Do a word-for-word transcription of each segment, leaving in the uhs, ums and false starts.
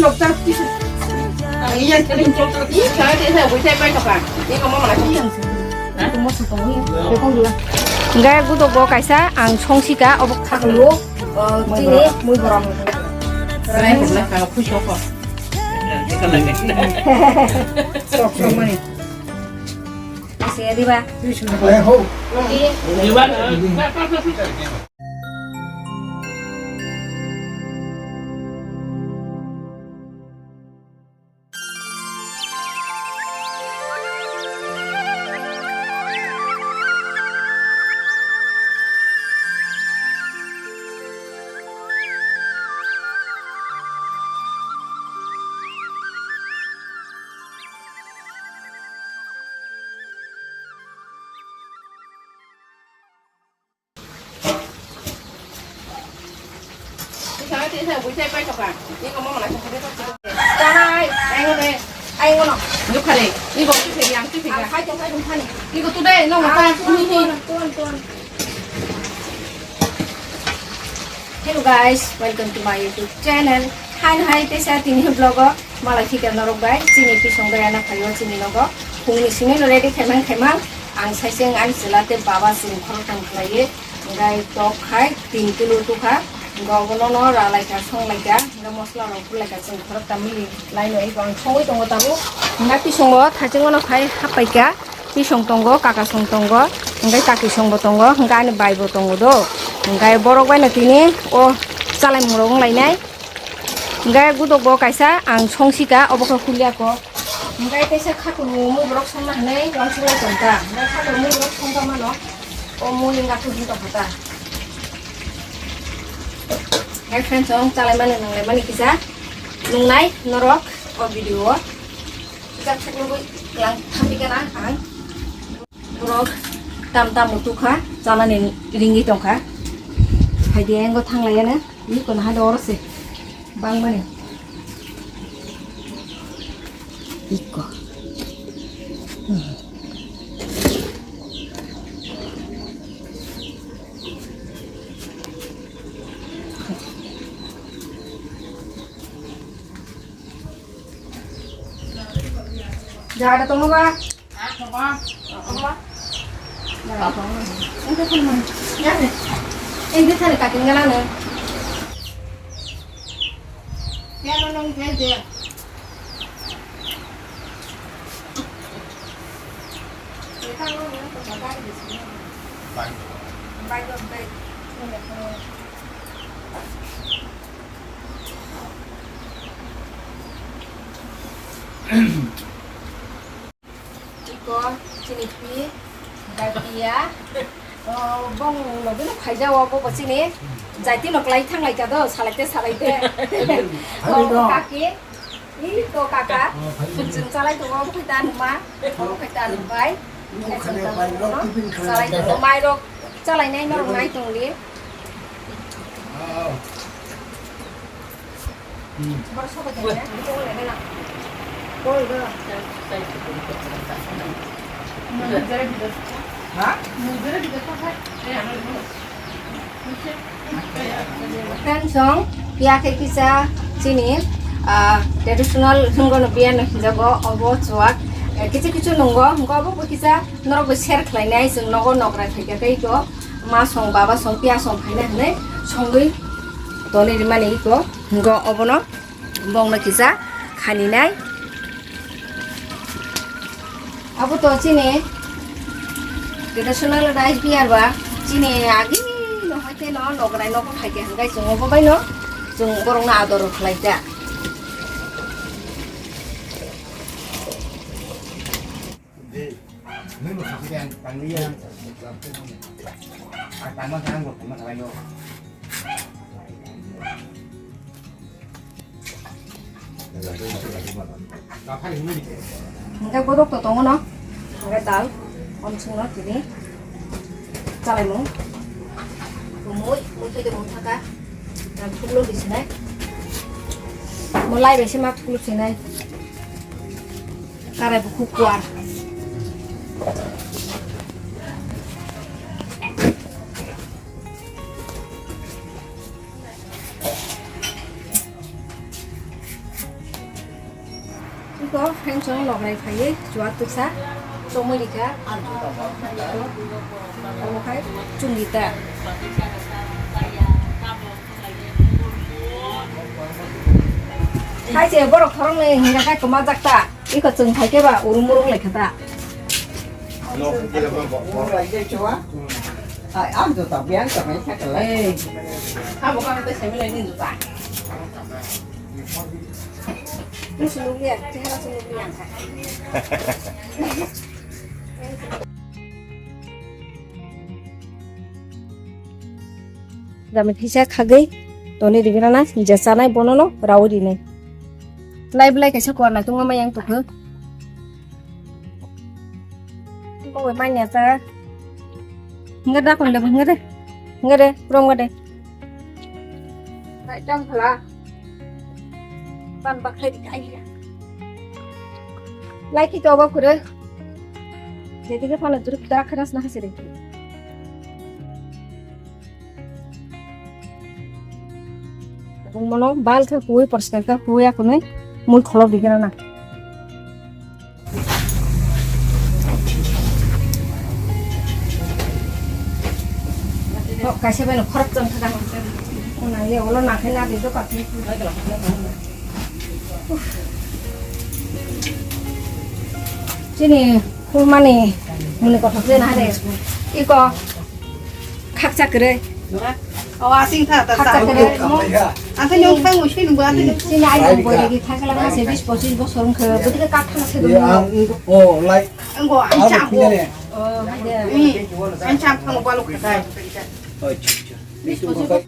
Hingke gudok bo kaisa ang songsika obo khaklo, o, chini mui borom. Siya diba? Hello guys, welcome to my YouTube channel. Hai hai, teisa tini vlog o malai thika norok bai chini pisong bai ana phaio chini nogo. Phungni simi no ready khaimang khaimang ang saiseng ani chwla tei baba chwng khoroktham khlaiwi. Hingke tok khai tin kilo tukha. Hingke obono no ralaikha, songlaikha. Hingke mosla rok phurlaikha, chwng khoroktham mili laino iko ang songwi tongo tabuk. Hingke pisongo thachingmano khai happaikha. Pisong tongo, kaka song tongo, hingke kaki songbo tongo, hingke ani baibo tongo do. Hingke borok baino tini o chalaimung rok wnglainai. Hingke gudok bo kaisa ang songsika, obo khe hulia ko. Hingke teisa khakulu mui borok songna hinui uansuk lai tongkha. Hingke khakulu mui borok songkha mano, o mui wngkha thujin tongkha ta. Hingke friends, o chalaimani nanglaimani kisa nungnai norok o video o. Kisa thuklugwi lang thambi gana ang. Borok tam tam mutukha, chalani ringwi tongkha. Haidi engo thanglaiya na, ni kono hado oro se. Bangmani. Ikko. Jaga tongo ba? Tongo. Tongo ba? Jaga tongo. Ente thani man. Yare. Ente thani kating gana no. Piano nong pian de. Bye. Bye, bye. Iko chini pi, dakia. Oh, bong no bini phaijago bo bo chini. Jaiti no klai thang lai ka do, salai te salai te. Bong kaki. Iko kaka. Chwng chalai tongo, obo khe ta numa. Obo khe ta nubai. Chalai tongo, mai rok chalai nai no nai tong li. Friends, song, ya khe kisa chini, ah, traditional hwngo no biya no hinjago, obo chuwak, eh, kichu kichu nungo, hwngo obo bo kisa norok bo share khlai nai, chwng nogo nokrai khaikha tei iko. Ma song, baba song, piya song phaina hinwi songwi tonwi rimani iko. Hwngo obono bongno kisa khaninai. Abo to chini traditional rice beer ba chini agi no hoite no nokrai nokho khaikha hwnkhe chwng obo bai no chwng borokno ador khlaikha. Hingke borok to tongo no, hingke dal, omsong no tini chalaimung, mui, mui khe de mung thaka, thuklo di sinai, mo lai bai se ma thuklo sinai. Karai bukhuk kuar. Iko friends no nograi phaiwi chuwa tuksa chomwi rikha. Omo khai chumrita. Hai se borok khoroknwi hinga khai kwma jakta. Iko chwng khai khe ba urum urum lekha ta. Ang jota biang tong hai kha kalai. Abo ka te semi lai ni jota. Ni sunu ya, chehara sunu ya. Jami phisa khagwi toni ribina na je chanai bono no rawi rinai. Lai belai kaisa kuar na tungma yang tukho. Kok bai manya ta. Nge da kon de nge de. Nge de, prom nge de. Bai tam phala. Pan bak khai di kai. Lai ki to ba khure. Jadi ke phala juruk da khanas na hasire. Mono bal khe kuwi, porskar khe kuwi, akunwi mui kholop di gana na. Kaisa bai no khorok chang thaka. Nang le olo nang khe na di do ka. Chini khulmani muni kothok le na de. Iko. Khakcha kwrwi. O asing tha ta khakcha kwrwi. Ang tha nyong thang mo sini bo ang tha nyong. Sini ai nang boy lagi thang kala se bis pochis bosor wngkha. Bwtwi kha kak thang se dong. Ang o lai. Ang go ang cha go. O hai de. Ang cha thang ba lok kha. Oi chu chu. Bis pochis.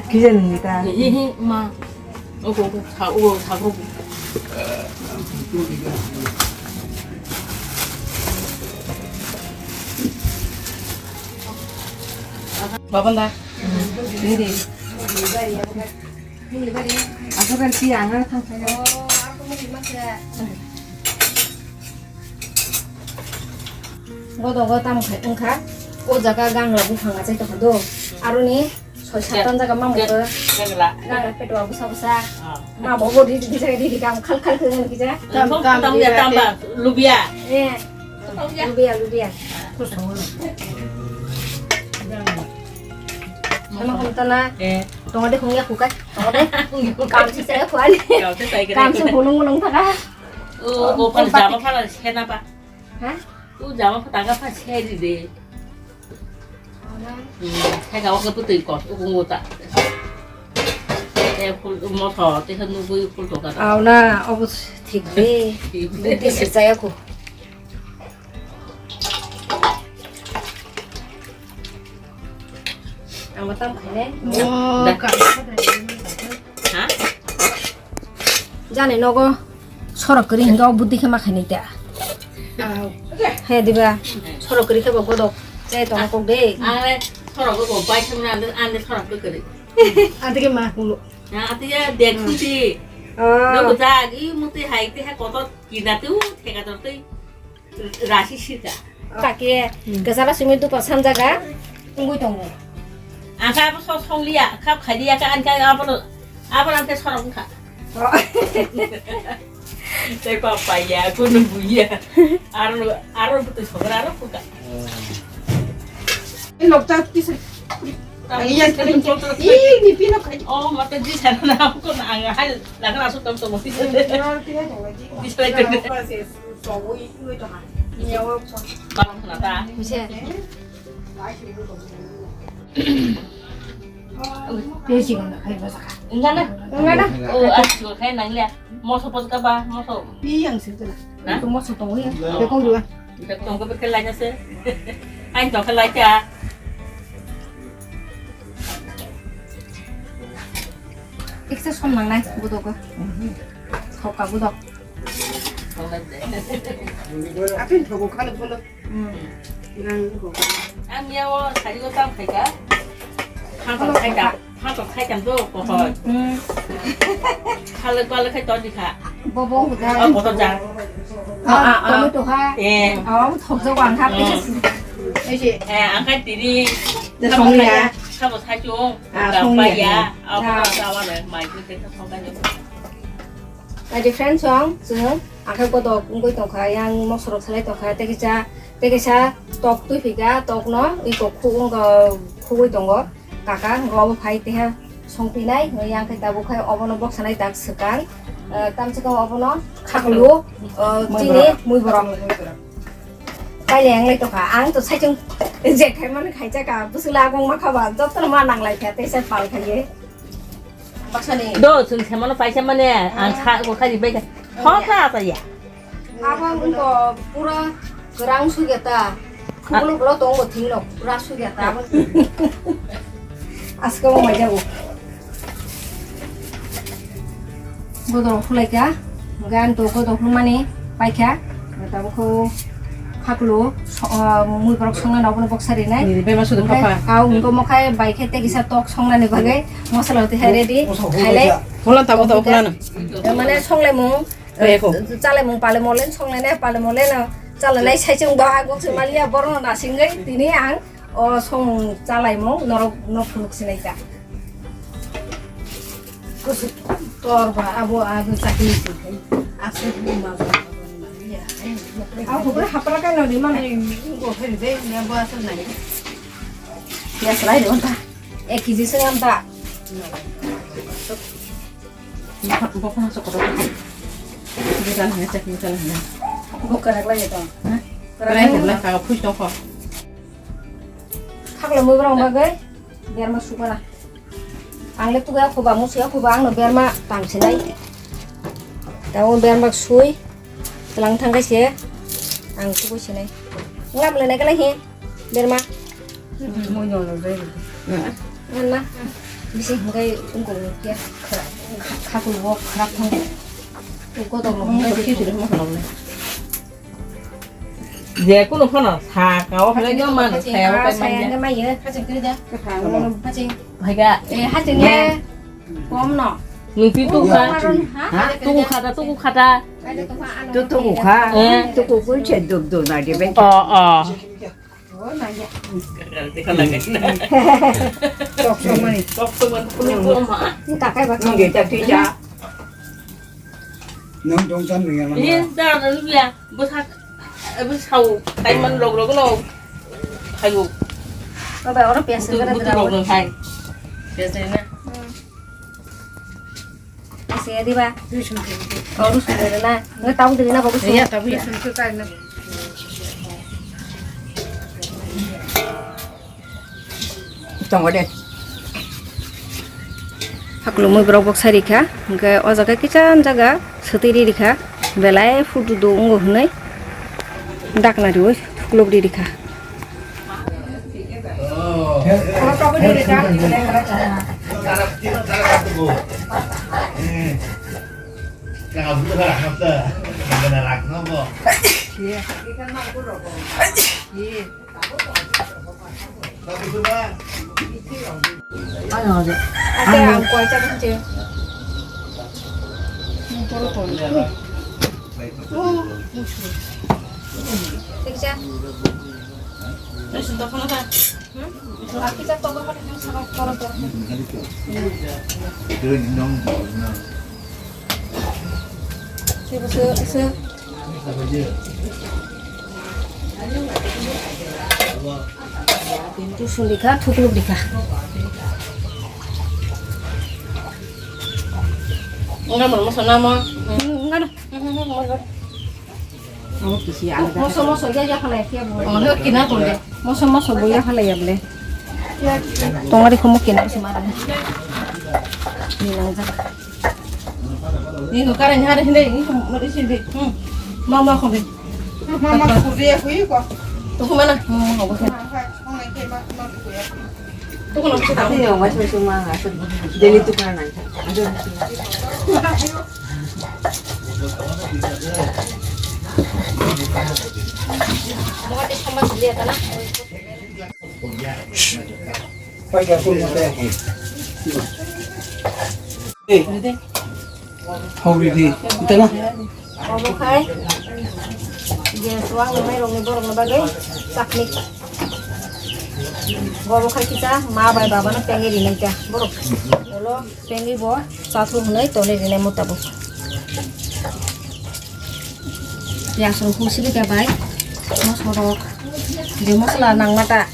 Kijan ni ta. Ogo, ogo, sa-, ogo, sago. Baban da. Ini deh. Aku kan siang, ah, kan saya. Godo go tam khai wngkha. O jaga gangra buphang achai tongkha do. Aroni Soi satan jaga ma mukha. Gangla. Gangla petwa busa busa. Ah. Ma bo bo di di jaga di di kam khal khal khal khal kija. Tam, tam, tam ya, tam ba, lubia. Eh. Tam ya. Lubia, lubia. Sama khum tana. Eh. Tongo de khum ya khukai. Tongo de. Kam si saya khuani. Kam si saya khuani. Kam si hulung hulung thaka. Oh, oh, pan jama phala sena pa. Ha? O jama pha taga pha seri de. Ana. Hmm, hai ga waka putui ko, o kungo ta. Te phul mo tho, te kha nugui phul to ka ta. Auna, obo thik de. Thik de. Budi se chaya ko. Ang tam khane. Oh, da. Ka. Ha? Jani nogo sorok kwrwi hinga o buddhi khe ma khainai ta. He diba? Sorok kwrwi khe bo godok chai tongna kok de. Ang le sorok go bai thang na, ang le sorok go kwrwi. Ang tike ma kulo. Na ati ya dek tu ti. Oh. Nogo jagi muti hai te ha kotor kina tu theka tor tei. Rasi sirka. Kake, hmm, kwchara simi dukan sanjaga, wngwi tongo. Ang kha abo sok sokliya, khap khaliya kha, ang kha abo, abo ang khe sorok wngkha. Oh. Tei papa ya, kunu buya. Aro, aro bwtwi sogra aro khuka. Lokta kisa. Iya, ini pino khai. Oh, mata di sana na ko na ang hal, la kana sok tam sok. Di sana itu. Balang kena ta. Bisa. Dia sih nggak kayak bahasa kan. Enggak na. Enggak na. Oh, ah, juga kayak nang lihat. Mau sopot ka ba, mau sop. Iya, yang situ lah. Nah? Itu mau sopot ya. Dia kau dua. Dia kau dua pakai lainnya sih. Ain kau kelai ya. Iksa som nang nai, budok. Kau ka budok. Apin kau kau kalau kalau. Hmm. Ang ya o sari o tam khai ka. Hang tong khai ka. Hang tong khai ka do ko hoi. Hmm. Halak balak khai to di kha. Bo bo da. Oh, bo to ja. Ah, ah, ah. Tomato ha. Eh. Oh, thok jo wang ha. Hmm. Ei si. Eh, ang khai tini. Da song ya. Sabo thai chung. Ah, song ya. Aw, ah. Ko ta wa le mai ku te song ka ni. Ai di friends song, song. Ang khai ko dok ngoi tong kha, yang mosok rok salai tong kha. Te kisa, te kisa tok twi phi ka, tok no, i kok khu, khu, khugui tongo. Kaka, hwnkhe obo phai keha songpinai, hwnkhe yang khe tabuk khai obono boksanai tak swkang. Eh, tamswkang obono khaklu, eh, chini muiborok. Paile yang lai tokha, ang to saichung je khai mani khai chaka, bwswk la agong ma khaba, jotono ma nang lai kha, teisa pal khai ye. Baksani. Do, chwng se mano paisa mani, ang sa ko khai bai kha. Ho kha ta ya. Abo wngkha pura kwrang sugeta. Khuklo bwlo tongo thwino pura sugeta abo. Aske bo mai jago. Godoro khulai kha. Gan to godoro khulmani paikha. Tabukho khaklo, so-, ah, mui borok songnani obono boksa rinai. Nini bema sudu papa. Au wngkha mokhai bai khe tei kisa tok songnani bagwi mosola twi hai ready khailai. Holan tabo tabo holan. Mane songlaimung. Eko. Chalaimung pale molen, songlainai pale molen, chalainai saichung ba agok se maliya borno nasingwi tini ang o song chalaimung norok no phunuk sinai ta. Kusuk tor ba abo abo chakni sinai. Asuk ma ba. Abo hapra kai no di man. Ai, ko pheri de ne ba sa nai. Ya, selai de ta. Ek kg sengam ta. Bokong sok kotor. Bukan hanya cek bukan hanya. Bukan lagi to. Hah? Keren lah kalau push toko. Khaklo mui borok bagwi berma sukmana. Ang le tuga khuba musi khuba ang no berma tang sinai. Tamo berma sui. Tlang thang kaise ang tugui sinai. Ngam le nai kala hi. Berma. Mo nyo lo dai. Ngan na. Bisi hingkai ungko kya khakul bo kharap thang. Ungko to mo hingkai. Je kuno phano sa ka o hingkai yo man sa ya o kai man ya. Haching kiri da. Haching. Haiga. Eh, haching le. Kom no. Nung ti tu kha. Ha? Tu kha ta, tu kha ta. Tu tu kha. Eh. Tu ku kun che dub dub na de ben. Oh, oh. Tok sok mani. Tok sok mani. Ni kakai ba. Nung de ta ti ja. Nung dong san nung ya. Ni da na lu ya. Bo sa, bo sau kai man log log no. Hai go. Ba ba oro pias. Butu, butu log log hai. Pias na. Ese diba? Rusun. Oh, rusun na. Nggak tahu dari na bagus. Iya, tahu ya. Rusun itu kan. Tongo de. Haklumui borok boksa rikha, hingke o jaga kicham jaga swtwi ri rikha, belai phutu do wngo hwnwi dakna riwi thukluk ri rikha. Ate ang koi ta bang je. Poro ton. Oh, musu. Thik cha. Musu to kono ta. Hmm? Aki cha to ko poro ton. Sebo se, se. Rusun rikha, thukluk rikha. Enggak, belum masuk nama. Enggak ada. Moso moso ya ya khala ya bo. Oh, kina konde. Moso moso bo ya khala ya ble. Tongari khomo kina se mara. Ni nang jak. Ni ko kare ni hare hinde ni ko mari sinde. Hmm. Mama ko be. Mama ko be ya ko ko. To ko mana? Mama ko be. Mama ko be. To ko no ko ta. Ni o ma so so ma ga. Deli tu kana. Ado. Hey, how did he? Ito na? Obo khai je suang ni mairok ni borok ni bagwi chakni. Obo khai kisa ma bai baba no pengwi rinai ta borok. Ulo pengwi bo chathu hwnwi tonwi rinai mutabuk. Piyaj rok husri khe bai moso rok je mosola nangma ta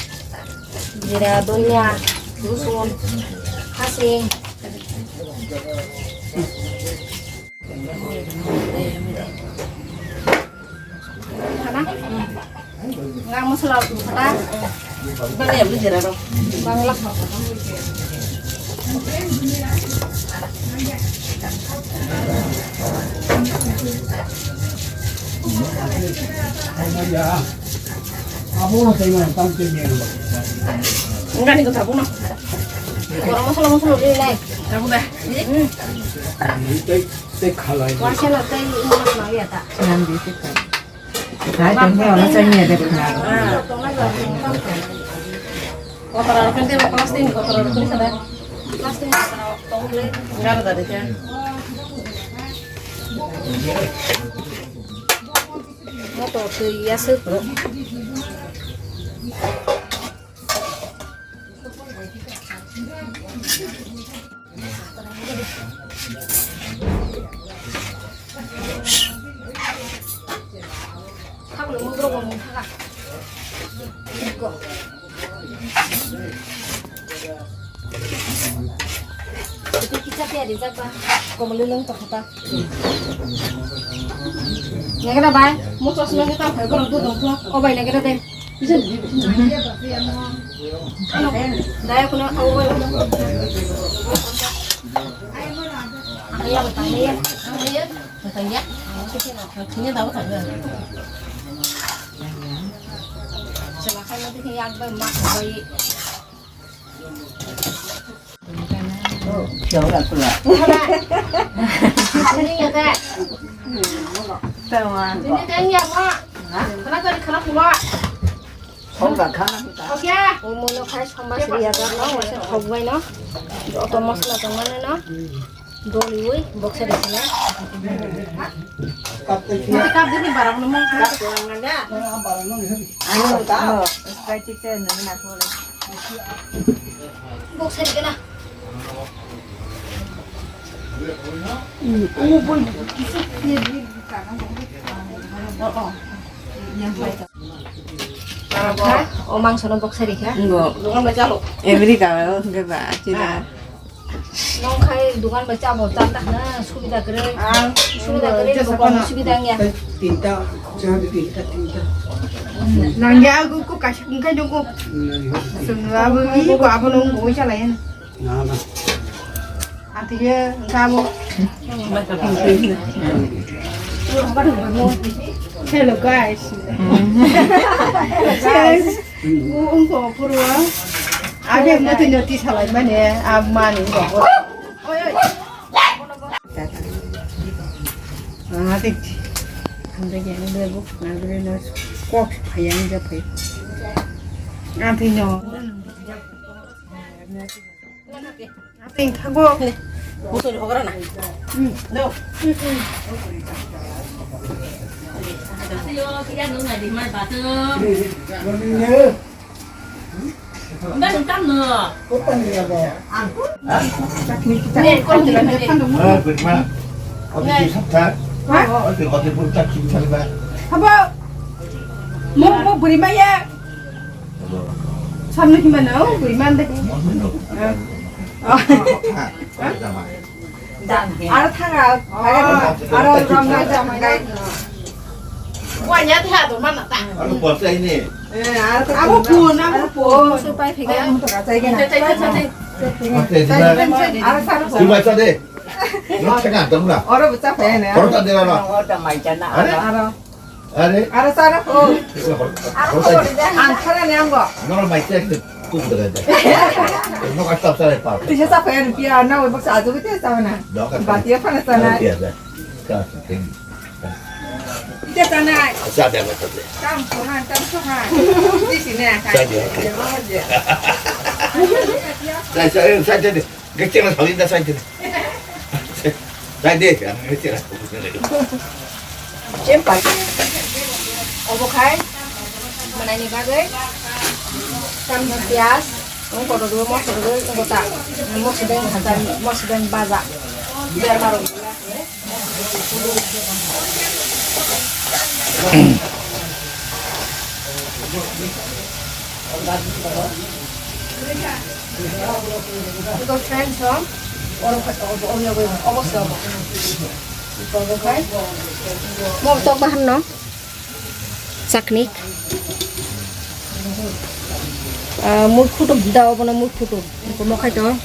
jira, donya, rosun, hasing. Hana? Nga masala tu kata. Bang ya beli jera dong. Bang lah. Enggak nih, gue tabung, no. Garam masala, masala beli, nai. Tabung dah. Hmm. Tei khalai. Wasela tei ulo ma ya ta. Nang di sik. Hai, tong ni ono chang ni ada puna. Kotor aro kan dia plastik, kotor aro kan sana. Plastik kotor aro tong le. Enggak ada tadi kan. Motor tu ya se bro. Kita kita dia di jaga. Kau meleleng tak kata. Nengkeda bai, mo chosma khe ta phai borok dudung kho. O bai nengkeda de. Ano, daya kuno awo bai. Angya batang ya, angya, batang ya. Sini tahu tak? Selakai mati khe yak bai mak bai. Omono khai sombar sri hajar no, waisa thok bai no, joto masala tongmani no, doliwi boksa rikna. Kap tei kap tei bara no mong. Kap tei ang na. Ano ta. Sprite tei nang na ko. Boksa rikna. O mangso no boksa rikha. Ngo. America o hwnkhe ba China. Nong khai dukan bai chabo chanta hwna subida kwrwi. Subida kwrwi, bokol subida wngya. Tinta, tinta, tinta. Nangya aku ko kaisa wngkha nungko. Chwng abo iko abo nung bo chalai. Na, na. Atiye, tamo. Hello, guys. Hello, guys. Ungko purwa. Age mati noti salai mane, ab mani ungko. Oi, oi. Ati. Ande ge, ande bu, ande bu, kok, ayang japai. Ati no. Ting thago. Musul hogra na. Hmm. No. Nda nung tam no. Ko pani ya ba. Ang. Ha? Ni kon ni ni. Eh, berma. Ati ki sabta. Ha? Ati, ati pun tak ki sabta. Habo. Mo, mo berma ya. Samno himba na, o bui man de. Aro thaga, aro ramna jamai. Buanya tha do mana ta. Aro buat saya ini. Aro pun, aro pun. Supai phika. Aro sar. Cuma saja. Lo tengah dong lah. Aro bocah phai ne. Aro tak dia lah. Aro. Are? Aro sara ko. Ang khara ni ang go. Noro mai tek tek kuk daga da. No ka stop sara pa. Tisa sa pa ni pia na we baksa ajo ke sa na. Batia pa na sa na. Ka sa teng. Chanai. Sa de ba de. Tam ko han, tam ko han. Di sini ya. Sa de. Sa sa sa de. Gecek lah, saling dah saja. Saja, yang gecek lah. Simple. Obo khai, manai ni bagwi, tam piyaj, ang kotor dulu, mosla dulu, ang kota, mosla dulu, hajar, mosla dulu, baja. Biar marung. Friends, oh, obo se obo. Mo tok bahan no. Chaknik. Ah, mui khutuk da obono mui khutuk. Omo khai to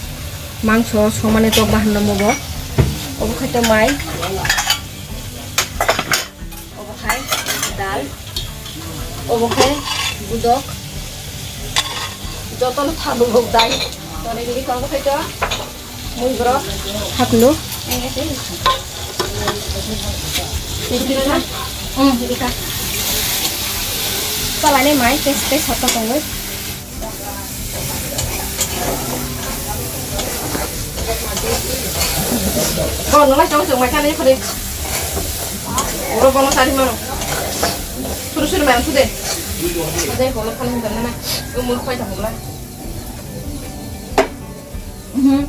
mangso somani tok bahan no mobo. Obo khai to mai. Obo khai dal. Obo khai budok. Jotono thabu hok dai. Tore gili obo khai to. Mui borok. Haklo. Ini sih. Ini kita. Hmm, ini kita. Salani mai, tes, tes, apa kau? Kau nolai, kau cuma kan ini kau deh. Uro bono sari mano. Suru suru main sudah. Ada yang kalau paling benar mana? Umur kau tak boleh. Mhm.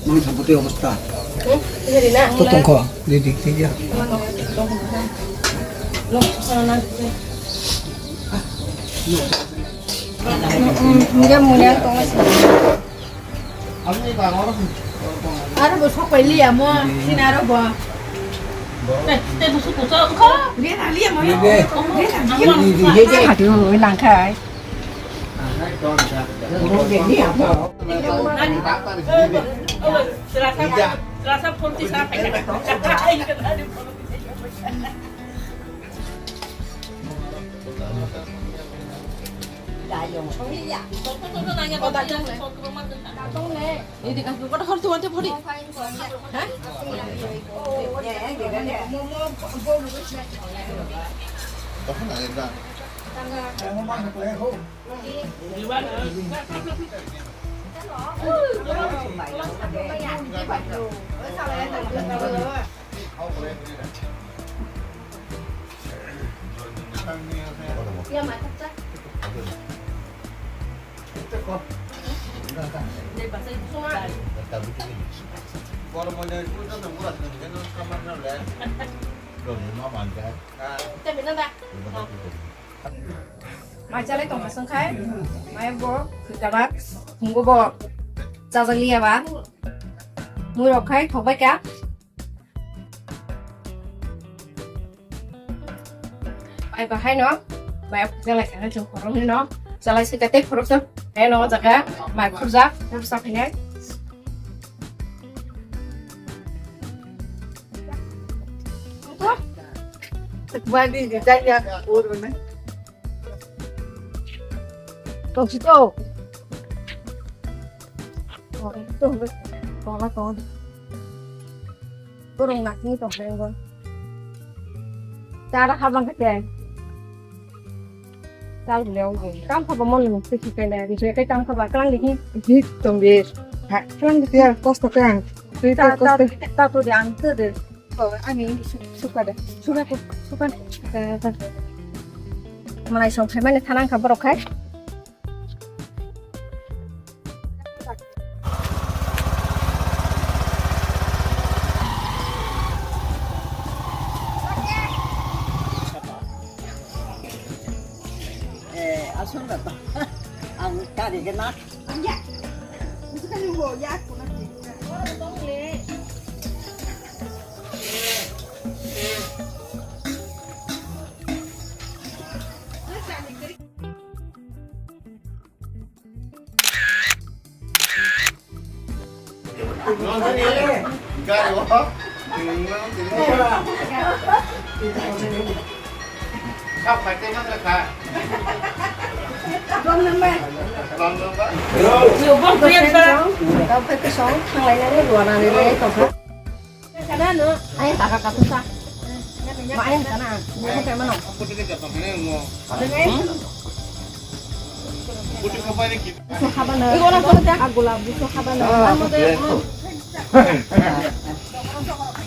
Mang saboti obostha. Hmm? Jadi na. To tongkho, di di di ya. Mano. Lo sana na. Hmm, hmm, dia mulia tong. Aro bo sok pai liya mo, sini aro bo. Te, te busu kusa ko. Liya na liya mo. Liya na liya. Hati mo langkai. Mai chalai tongma song khai, mai bo khwtama, hungo bo chajak liya ba, mui rok khai thok bai kha. Mai bahai no, mai chalai kha chung khorok no, chalai sika tei khorok sa, hai no jaga, mai khurjak, khursa phinai. Wadi di jaya uruna. Tong si to. Oh, to, to la to. Burung nak ni to bengo. Cara habang kete. Tal bole ong. Tang khaba mon nung se khikai na. Ri se kai tang khaba klang di hi. Hi tong di. Ha, klang di ya, kosto klang. Ri ta, ta, kosto. Ta to di ang to de. Oh, ani su-, suka de. Suka ko, suka. Eh, eh. Malai song khai mane thanang kha borok khai. Eh, asal na ta. Ang kari kena. Kau khe kosong, thanglainani ruanani le tongkha. Ai, taka kathasa. Ma, ayang sana. Mo mo kaya mano. Buso habana. Igo na ko da. Agula buso habana.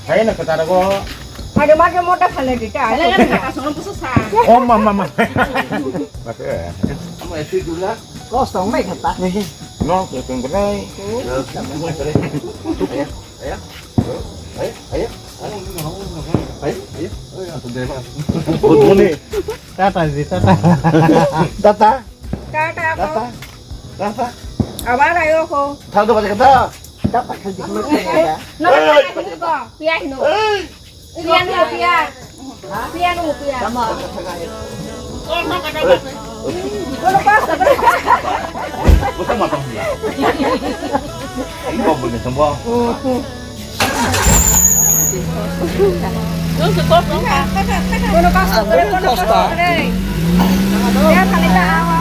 Hai na kata ko. Ada makai mota sana kita. Ada kan kata sana buso sa. Oh, mama, mama. Ama esi dula. Kos tong mai kata. No, kos tong mai. Ayo, ayo. Ayo, ayo. Ayo, ayo. Ayo, ayo. Tata ji, tata. Tata. Tata ko. Tata. Tata. Abar ayo ko. Thal do baje kata. Tata khal di ko. No, no, no, no. Piya hino. Piano, piano. Piano, piano. Kono kosto kore. Busa matang dia. Ini kau punya semua. Kono kosto kore, kono kosto kore. Ya, kali ta awa.